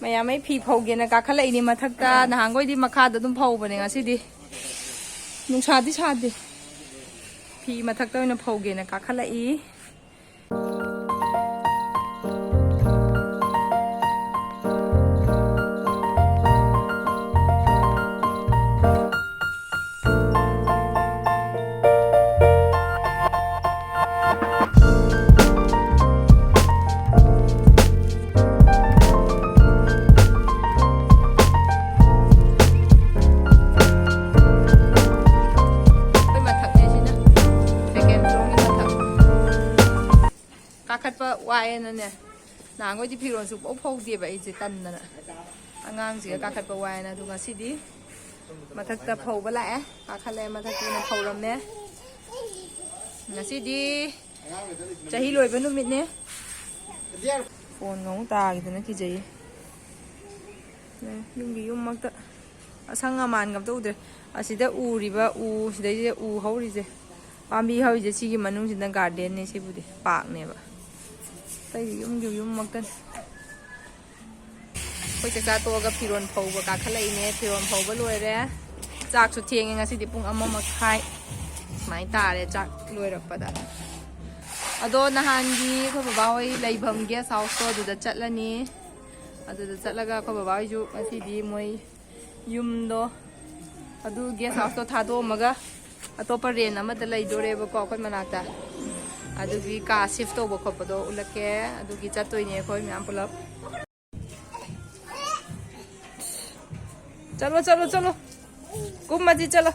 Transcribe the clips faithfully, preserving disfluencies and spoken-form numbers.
ꯃꯌꯥꯝ ꯑꯩ ꯐꯤ ꯐꯧꯒꯦꯅ ꯀꯥꯈꯠꯂꯛꯏꯅꯤ ꯃꯊꯛꯇ꯫ ꯅꯍꯥꯟꯈꯣꯏꯗꯤ ꯃꯈꯥꯗ ꯑꯗꯨꯝ ꯐꯧꯕꯅꯦ, ꯉꯁꯤꯗꯤ ꯅꯨꯡꯁꯥꯗꯤ ꯁꯥꯗꯦ꯫ ꯐꯤ ꯃꯊꯛꯇ ꯑꯣꯏꯅ ꯐꯧꯒꯦꯅ ꯀꯥꯈꯠꯂꯛꯏ꯫ ꯑꯩꯈꯣꯏ ꯃꯊꯛꯅꯦ ꯁꯤꯅ, second floorꯒꯤ ꯃꯊꯛ꯫ ꯀꯥꯈꯠꯄ ꯋꯥꯏꯌꯦꯅꯅꯦ, ꯅꯍꯥꯟꯈꯣꯏꯗꯤ ꯐꯤꯔꯣꯜ ꯁꯨꯡꯐꯧ ꯐꯧꯗꯦꯕ ꯑꯩꯁꯦ ꯇꯟꯗꯅ, ꯑꯉꯥꯡꯁꯤꯒ ꯀꯥꯈꯠꯄ ꯋꯥꯏꯌꯦꯅ꯫ ꯑꯗꯨ ꯉꯁꯤꯗꯤ ꯃꯊꯛꯇ ꯐꯧꯕ ꯂꯥꯛꯑꯦ, ꯀꯥꯈꯠꯂꯛꯑꯦ, ꯃꯊꯛꯇ ꯑꯣꯏꯅ ꯐꯧꯔꯝꯃꯦ꯫ ꯉꯁꯤꯗꯤ ꯆꯍꯤ ꯂꯣꯏꯕ ꯅꯨꯃꯤꯠꯅꯦ꯫ ꯐꯣꯟꯒ ꯑꯃꯨꯛ ꯇꯥꯈꯤꯗꯅ ꯀꯤꯖꯩꯌꯦ꯫ ꯌꯨꯝꯒꯤ ꯌꯨꯝꯃꯛꯇ ꯑꯁꯪ ꯑꯃꯥꯟꯒ ꯑꯝꯇ ꯎꯗ꯭ꯔꯦ꯫ ꯑꯁꯤꯗ ꯎꯔꯤꯕ ꯎ, ꯁꯤꯗꯩꯁꯤꯗ ꯎ ꯍꯧꯔꯤꯁꯦ, ꯄꯥꯝꯕꯤ ꯍꯧꯔꯤꯁꯦ, ꯁꯤꯒꯤ ꯃꯅꯨꯡꯁꯤꯅ gardenꯅꯦ, ꯁꯤꯕꯨꯗꯤ parkꯅꯦꯕ꯫ ꯑꯇꯩꯗꯤ ꯌꯨꯝꯒꯤ ꯌꯨꯝꯃꯛꯇꯅꯤ꯫ ꯑꯩꯈꯣꯏ ꯆꯥꯛꯆꯥ ꯇꯣꯛꯑꯒ ꯐꯤꯔꯣꯜ ꯐꯧꯕ ꯀꯥꯈꯠꯂꯛꯏꯅꯦ꯫ ꯐꯤꯔꯣꯜ ꯐꯧꯕ ꯂꯣꯏꯔꯦ꯫ ꯆꯥꯛꯁꯨ ꯊꯦꯡꯉꯦ ꯉꯁꯤꯗꯤ, ꯄꯨꯡ ꯑꯃ ꯃꯈꯥꯏ ꯁꯨꯃꯥꯏꯅ ꯇꯥꯔꯦ ꯆꯥꯛ ꯂꯣꯏꯔꯛꯄꯗ꯫ ꯑꯗꯣ ꯅꯍꯥꯟꯒꯤ ꯑꯩꯈꯣꯏ ꯕꯕꯥ ꯍꯣꯏ ꯂꯩꯐꯝ guest houseꯇꯣ ꯑꯗꯨꯗ ꯆꯠꯂꯅꯤ꯫ ꯑꯗꯨꯗ ꯆꯠꯂꯒ ꯑꯩꯈꯣꯏ ꯕꯕꯥ ꯍꯣꯏꯁꯨ ꯉꯁꯤꯗꯤ ꯃꯣꯏ ꯌꯨꯝꯗꯣ, ꯑꯗꯨ guest houseꯇꯣ ꯊꯥꯗꯣꯛꯑꯝꯃꯒ ꯑꯇꯣꯞꯄ rent ꯑꯃꯗ ꯂꯩꯗꯣꯔꯦꯕꯀꯣ ꯑꯩꯈꯣꯏ ꯃꯅꯥꯛꯇ꯫ ꯑꯗꯨꯒꯤ ꯀꯥ shift ꯇꯧꯕ ꯈꯣꯠꯄꯗꯣ ꯎꯠꯂꯛꯀꯦ꯫ ꯑꯗꯨꯒꯤ ꯆꯠꯇꯣꯏꯅꯦ ꯑꯩꯈꯣꯏ ꯃꯌꯥꯝ ꯄꯨꯂꯞ꯫ ꯆꯠꯂꯣ, ꯆꯠꯂꯣ, ꯆꯠꯂꯣ꯫ ꯀꯨꯝꯃꯁꯤ, ꯆꯠꯂꯣ꯫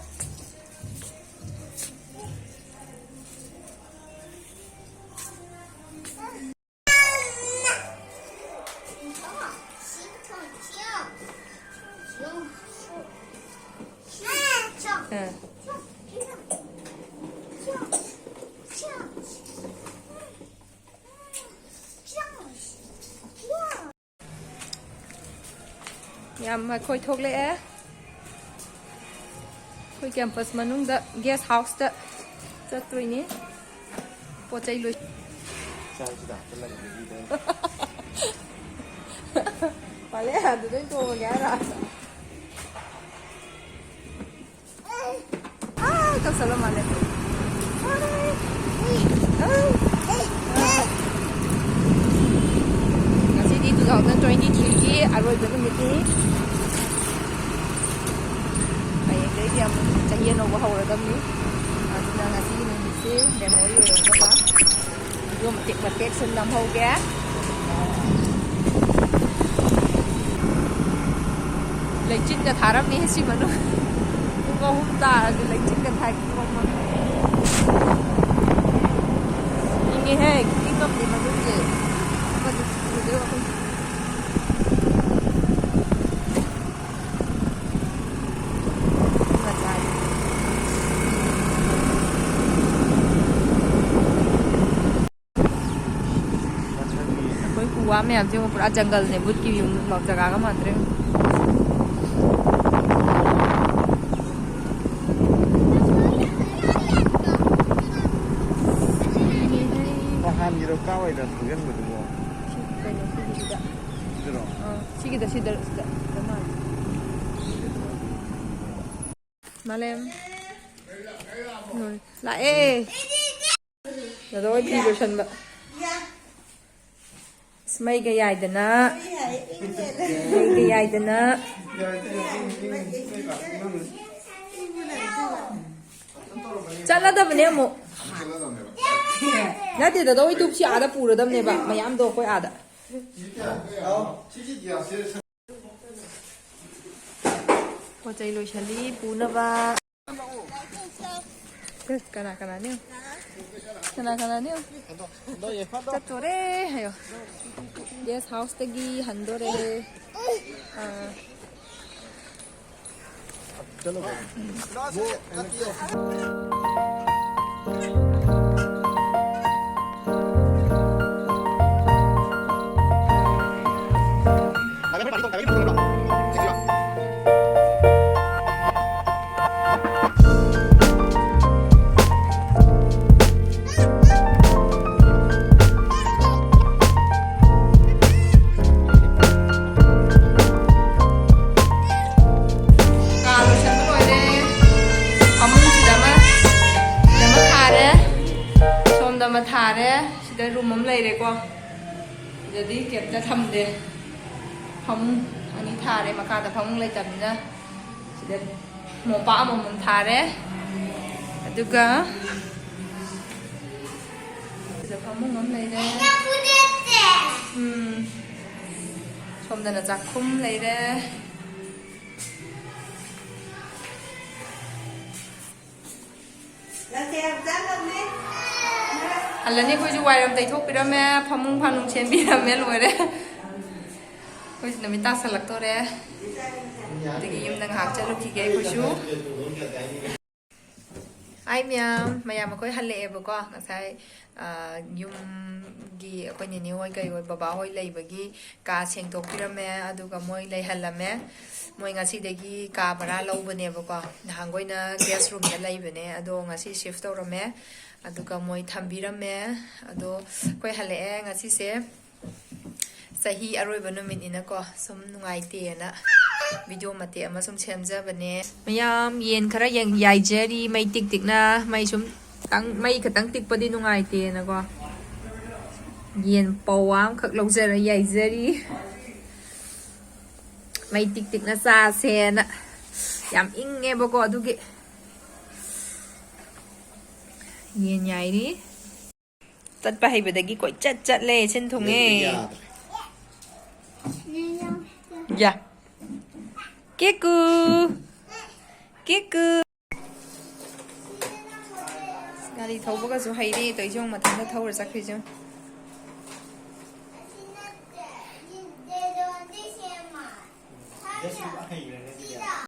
ꯑꯥ꯫ ꯌꯥꯝ ꯑꯩꯈꯣꯏ ꯊꯣꯛꯂꯛꯑꯦ꯫ ꯑꯩꯈꯣꯏ campus ꯃꯅꯨꯡꯗ guest houseꯇ ꯆꯠꯇꯣꯏꯅꯤ꯫ ꯄꯣꯠ ꯆꯩ ꯂꯣꯏ-, ꯆꯥꯛꯁꯤꯗ ꯍꯥꯞꯆꯜꯂꯒ ꯃꯍꯤꯗ ꯑꯣꯏꯅ꯫ ꯑꯗꯨꯗ ꯑꯣꯏꯅ ꯇꯣꯡꯉꯒꯦ ꯍꯥꯏꯔꯣ? ꯑꯥ, ꯇꯧꯁꯜꯂꯣ ꯃꯥꯜꯂꯦ꯫ ꯉꯁꯤꯗꯤ two thousand twenty three ꯒꯤ ꯑꯔꯣꯏꯕ ꯅꯨꯃꯤꯠꯅꯤ꯫ ꯍꯌꯦꯡꯗꯩꯗꯤ ꯑꯃꯨꯛ ꯆꯍꯤ ꯑꯅꯧꯕ ꯍꯧꯔꯗꯕꯅꯤ꯫ ꯑꯗꯨꯅ ꯉꯁꯤꯒꯤ ꯅꯨꯃꯤꯠꯁꯤ memory ꯑꯣꯏꯔꯝꯅꯕ video ꯃꯇꯦꯛ ꯃꯇꯦꯛ ꯁꯨꯝ ꯅꯝꯍꯧꯒꯦ꯫ ꯂꯩꯆꯤꯟꯒ ꯊꯥꯔꯝꯃꯤ ꯁꯤ ꯃꯅꯨꯡ꯫ ꯄꯨꯡ ꯑꯍꯨꯝ ꯇꯥꯔꯁꯨ ꯂꯩꯆꯤꯟꯒ ꯊꯥꯏ꯫ ꯏꯪꯉꯦꯍꯦ, ꯏꯪ ꯉꯝꯗꯦ ꯃꯅꯨꯡꯁꯦ꯫ ꯑꯃꯗꯨ ꯎꯗꯣꯏ ꯋꯥꯈꯜ꯫ ꯑꯩꯈꯣꯏ ꯎ ꯋꯥ ꯃꯌꯥꯝꯁꯦ ꯌꯦꯡꯉꯣ, ꯄꯨꯔꯥ ꯖꯪꯒꯜꯅꯦ, ꯕꯨꯠꯀꯤ ꯌꯨꯝ ꯖꯒꯥꯒ ꯃꯥꯟꯗ꯭ꯔꯦ꯫ ꯅꯍꯥꯟꯒꯤꯗꯣ ꯀꯥꯏꯋꯥꯏꯗ ꯊꯧꯖꯤꯟꯕꯗꯨꯕꯣ? ꯁꯤ ꯀꯩꯅꯣ, ꯁꯤꯒꯤꯁꯤꯗ꯫ ꯁꯤꯗꯔꯣ? ꯑꯥ, ꯁꯤꯒꯤꯗ, ꯁꯤꯗ, ꯁꯤꯗ ꯃꯥꯜꯂꯦ꯫ ꯃꯥꯂꯦꯝ꯫ ꯂꯣꯏ꯫ ꯂꯥꯛꯑꯦ꯫ ꯗꯥꯗꯥ ꯍꯣꯏ ꯐꯤ ꯂꯣꯏꯁꯟꯕ꯫ ꯑꯁ, ꯃꯩꯒ ꯌꯥꯏꯗꯅ꯫ ꯃꯩꯒ ꯌꯥꯏꯗꯅ꯫ ꯆꯠꯂꯗꯕꯅꯦ ꯑꯃꯨꯛ꯫ ꯅꯠꯇꯦ, ꯗꯥꯗꯥ ꯍꯣꯏ ꯙꯨꯞꯁꯤ ꯑꯥꯗ ꯄꯨꯔꯗꯕꯅꯦꯕ, ꯃꯌꯥꯝꯗꯣ ꯑꯩꯈꯣꯏ ꯑꯥꯗ꯫ ꯄꯣꯠ ꯆꯩ ꯂꯣꯏꯁꯜꯂꯤ ꯄꯨꯅꯕ꯫ ꯀꯅꯥ ꯀꯅꯥꯅꯦ? ꯀꯅꯥ ꯀꯅꯥꯅꯦ? ꯆꯠꯇꯣꯔꯦ ꯍꯥꯏꯌꯣ꯫ Guest houseꯇꯒꯤ ꯍꯟꯗꯣꯔꯦ꯫ ꯑꯥ꯫ ꯂꯩꯔꯦꯀꯣ꯫ ꯁꯤꯗꯗꯤ ꯀꯩꯝꯇ ꯊꯝꯗꯦ꯫ ꯐꯃꯨꯡ ꯑꯅꯤ ꯊꯥꯔꯦ, ꯃꯈꯥꯗ ꯐꯃꯨꯡ ꯂꯩꯇꯕꯅꯤꯅ꯫ ꯁꯤꯗ ꯃꯣꯝꯄꯥꯛ ꯑꯃꯃꯝ ꯊꯥꯔꯦ꯫ ꯑꯗꯨꯒ ꯁꯤꯗ ꯐꯃꯨꯡ ꯑꯃ ꯂꯩꯔꯦ꯫ ꯎꯝ꯫ ꯁꯣꯝꯗꯅ ꯆꯥꯛꯈꯨꯝ ꯂꯩꯔꯦ꯫ ꯍꯜꯂꯅꯤ, ꯑꯩꯈꯣꯏꯁꯨ ꯋꯥꯏꯔꯝ ꯇꯩꯊꯣꯛꯄꯤꯔꯝꯃꯦ, ꯐꯃꯨꯡ ꯐꯥꯅꯨꯡ ꯁꯦꯝꯕꯤꯔꯝꯃꯦ, ꯂꯣꯏꯔꯦ꯫ ꯑꯩꯈꯣꯏꯁꯨ ꯅꯨꯃꯤꯠ ꯇꯥꯁꯜꯂꯛꯇꯣꯔꯦ꯫ ꯑꯗꯒꯤ ꯌꯨꯝꯗ ꯉꯥꯏꯍꯥꯛ ꯆꯠꯂꯨꯈꯤꯒꯦ ꯑꯩꯈꯣꯏꯁꯨ꯫ ꯍꯥꯏ ꯃꯌꯥꯝ, ꯃꯌꯥꯝ ꯑꯩꯈꯣꯏ ꯍꯜꯂꯛꯑꯦꯕꯀꯣ꯫ ꯉꯁꯥꯏ, ꯑ, ꯌꯨꯝꯒꯤ ꯑꯩꯈꯣꯏ ꯅꯦꯅꯦ ꯍꯣꯏ ꯀꯩ ꯍꯣꯏ ꯕꯕꯥ ꯍꯣꯏ ꯂꯩꯕꯒꯤ ꯀꯥ ꯁꯦꯡꯗꯣꯛꯄꯤꯔꯝꯃꯦ, ꯑꯗꯨꯒ ꯃꯣꯏ ꯂꯩꯍꯜꯂꯝꯃꯦ꯫ ꯃꯣꯏ ꯉꯁꯤꯗꯒꯤ ꯀꯥ ꯚꯔꯥ ꯂꯧꯕꯅꯦꯕꯀꯣ꯫ ꯅꯍꯥꯟꯈꯣꯏꯅ ꯒꯦꯁ ꯔꯨꯝꯗ ꯂꯩꯕꯅꯦ, ꯑꯗꯣ ꯉꯁꯤ ꯁꯤꯐ ꯇꯧꯔꯝꯃꯦ꯫ ꯑꯗꯨꯒ ꯃꯣꯏ ꯊꯝꯕꯤꯔꯝꯃꯦ꯫ ꯑꯗꯣ ꯑꯩꯈꯣꯏ ꯍꯜꯂꯛꯑꯦ ꯉꯁꯤꯁꯦ꯫ ꯆꯍꯤ ꯑꯔꯣꯏꯕ ꯅꯨꯃꯤꯠꯅꯤꯅꯀꯣ, ꯁꯨꯝ ꯅꯨꯡꯉꯥꯏꯇꯦꯅ ꯚꯤꯗꯤꯑꯣ ꯃꯇꯦꯛ ꯑꯃ ꯁꯨꯝ ꯁꯦꯝꯖꯕꯅꯦ꯫ ꯃꯌꯥꯝ ꯌꯦꯟ ꯈꯔ ꯌꯦꯡ-, ꯌꯥꯏꯖꯔꯤ, ꯃꯩ ꯇꯤꯛ ꯇꯤꯛꯅ, ꯃꯩ ꯁꯨꯝ ꯇꯪ-, ꯃꯩ ꯈꯛꯇꯪ ꯇꯤꯛꯄꯗꯤ ꯅꯨꯡꯉꯥꯏꯇꯦꯅꯀꯣ꯫ ꯌꯦꯟ ꯄꯧꯋꯥ ꯑꯃꯈꯛ ꯂꯧꯖꯔ ꯌꯥꯏꯖꯔꯤ꯫ ꯃꯩ ꯇꯤꯛ ꯇꯤꯛꯅ ꯆꯥꯁꯦꯅ꯫ ꯌꯥꯝ ꯏꯪꯉꯦꯕꯀꯣ, ꯑꯗꯨꯒꯤ ꯌꯦꯟ ꯌꯥꯏꯔꯤ꯫ ꯆꯠꯄ ꯍꯩꯕꯗꯒꯤ ꯀꯣꯏꯆꯠ ꯆꯠꯂꯦ, ꯁꯤꯟ ꯊꯨꯡꯉꯦ꯫ ꯌꯥꯗ꯭ꯔꯦ꯫ ꯌꯥ꯫ ꯀꯦꯀꯨ꯫ ꯀꯦꯀꯨ꯫ ꯒꯥꯔꯤ ꯊꯧꯕꯒꯁꯨ ꯍꯩꯔꯦ ꯇꯧꯏꯁꯦ, ꯌꯦꯡꯉꯨ, ꯃꯊꯟꯇ ꯊꯧꯔ ꯆꯠꯈ꯭ꯔꯤꯁꯦ ꯌꯦꯡꯉꯨ꯫